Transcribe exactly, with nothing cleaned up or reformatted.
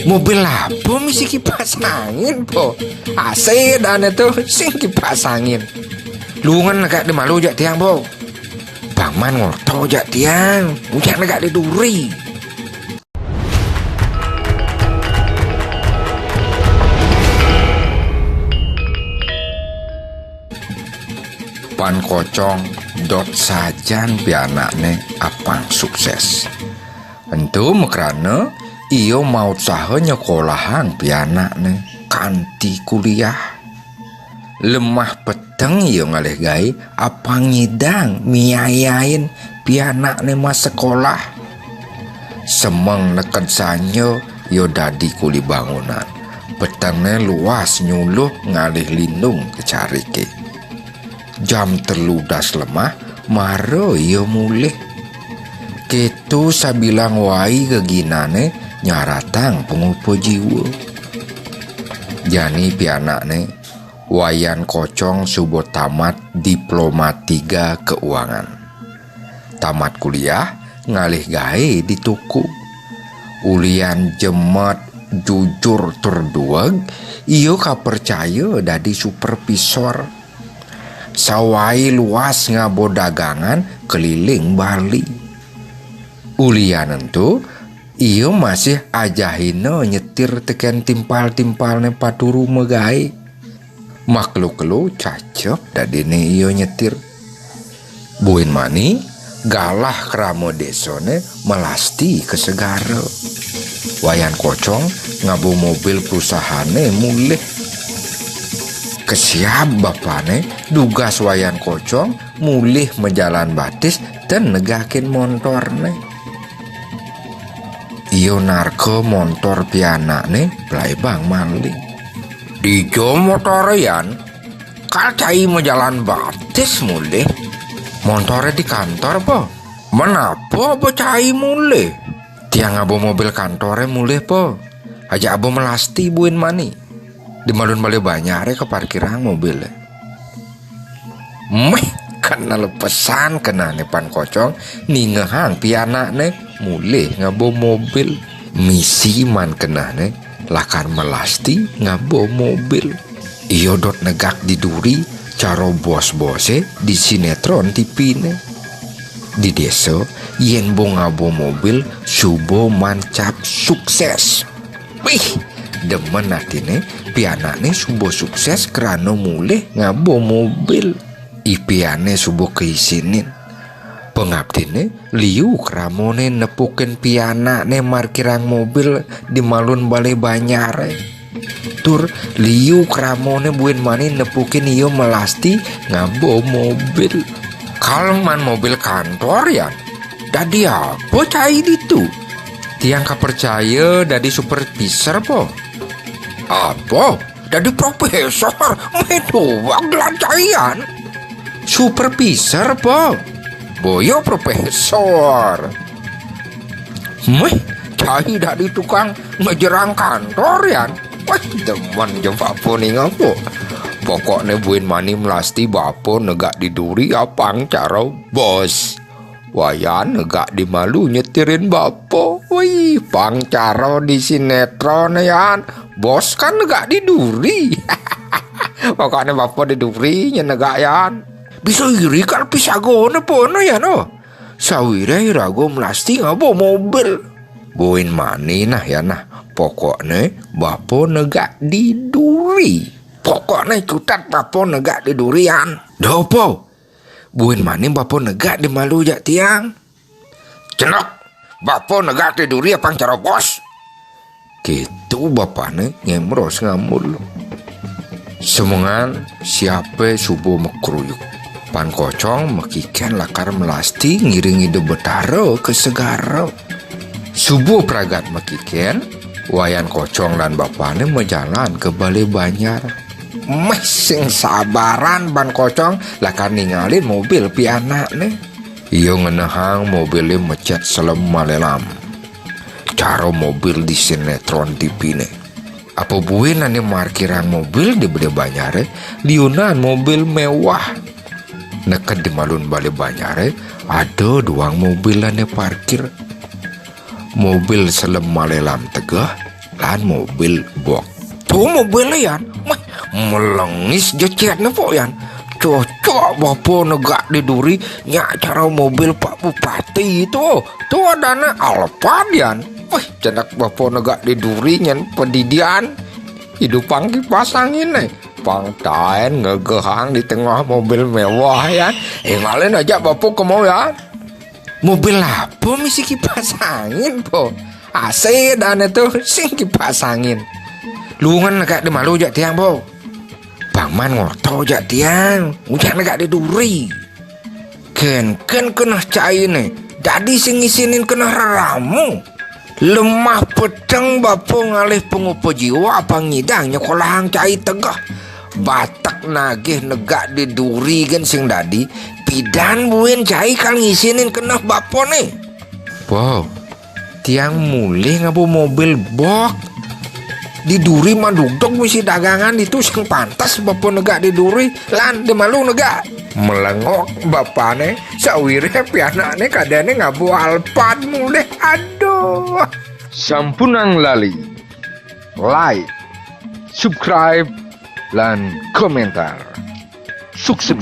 Mobil apa misi kipas angin, po? A C dah ane to, sing kipas angin. Luungan negak di malu jak tiang, po. Bang Man ngoto jak tiang, ujak negak di duri. Pan Kocong dot sajan pianakne apang sukses. Ento makrana ia mautsaha nyekolahang pianakne kanti kuliah. Lemah peteng ia ngalih gae apang ngidang miayain pianakne masekolah. Semeng neked sanja ia dadi kuli bangunan. Petengne luas nyuluh ngalih lindung ka carike. Jam telu das lemah, mara ia mulih. Keto sabilang wai geginane nyaratang pangupa jiwa. Jani pianakne, Wayan Kocong suba tamat Diploma Tiga Keuangan. Tamat kuliah, ngalih gae di toko. Ulian jemet, jujur tur dueg, ia kapercaya dadi supervisor. Sawai luas ngaba dagangan keliling Bali. Ulian ento, ia masih ajahina nyetir teken timpal-timpalne paturu magae. Makelo-kelo cacep dadine ia nyetir. Buin mani, galah krama desane melasti ka segara. Wayan Kocong ngaba mobil perusahaanne mulih. Kesiab bapane, dugas Wayan Kocong mulih majalan batis ten negakin montorne. Ia narka montor pianakne pelaibang maling. "Dija motore, Yan? Kal cai majalan batis mulih?" "Montore di kantor, Po." "Menapa ba cai mulih?" "Tiang ngaba mobil kantore mulih, Po. Ajak aba melasti buin mani. Di malun bale banyare kaparkirang mobile." Meh, kena lepesan kenane Pan Kocong ningehang pianakne mulih ngaba mobil. Misi man kenane lakar melasti ngaba mobil. Ia dot negak di duri cara bos-bose di sinetron T V-ne. Di desa, yen bo ngaba mobil, suba man cap sukses. Wih, demen atine, pianakne suba sukses krana mulih ngaba mobil. Ipianne suba kaisinin. Pangabdine liu kramane nepukin pianakne markirang mobil di malun bale banyare. Tur liu kramane buin mani nepukin ia melasti ngaba mobil. "Kal man mobil kantor, Yan? Dadi apa cai ditu?" "Tiang kapercaya dadi supervisor, Po." "Apa? Dadi profesor? Meh doang gelar cai, Yan." "Supervisor, Po." "Boya profesor. Meh, cai dadi tukang ngejerang kantor, Yan? Wah, demen ja bapa ni ngaba. Pokokne buin mani melasti bapa negak di duri apang cara bos." Wayan negak di malu nyetirin bapa. Wih, pang cara di sinetron, Yan. Bos kan negak di duri. Pokokne bapa di duri nya negak, Yan. Bisa iri kal pisagane pona, Yan, oh. Sawire iraga melasti ngaba mobil. Buin mani nah, Yan, nah. Pokokne bapa negak di duri. Pokokne cutet bapa negak di duri, Yan. Dah apa? Buin mani bapa negak di malu jak tiang. Cenok, bapa negak di duri apang cara bos. Kitu bapane ngemros ngamul. Semengan siape suba makruyuk. Pan Kocong makiken lakar melasti ngiring Ida Betara ka segara. Suba pragat makiken, Wayan Kocong lan bapane majalan ka bale banjar. Meh sing sabaran Pan Kocong lakar ningalin mobil pianakne. Ia ngenehang mobile mecet selem malelam. Cara mobil di sinetron T V-ne. Apa buin ane markirang mobil di bale banjare, liunan mobil mewah. Neked di malun bale banjare, ada duang mobil ane parkir. Mobil selem malelam tegeh, lan mobil box. To mobilné, Yan. Wah, melengis jecetné, Pok, Yan. Cocok bapa negak di duri, nyak cara mobil Pak Bupati to. To adané Alphard, Yan. Wah, cenek bapa negak di duri nyén padidian. Idupang kipas anginné. Pang taén ngegehang di tengah mobil mewah, Yan. Éngalin aja bapa kemo, Yan. Mobil apa misi kipas angin, Po? A C adané to, sing kipas angin. Luungan negak di malu jak tiang, Po. Paman ngoto jak tiang, ujang negak di duri. Kén-kén keneh cainé, dadi sing ngisinin keneh rerama. Lemah peteng bapa ngalih pangupa jiwa, apa ngidang nyekolahang cai tegeh. Batek nagih negak di duri gén sing dadi, pidan buin cai kal ngisinin keneh bapané. Wow, tiang mulih ngaba mobil box. Di duri madugdug misi dagangan ditu sing pantes bapa negak di duri, lan di malu negak. Melengok bapané, sawiréh pianakné kadéné ngaba Alphard mulih. Aduh. Sampunang lali like, subscribe, lan komentar. Suksma.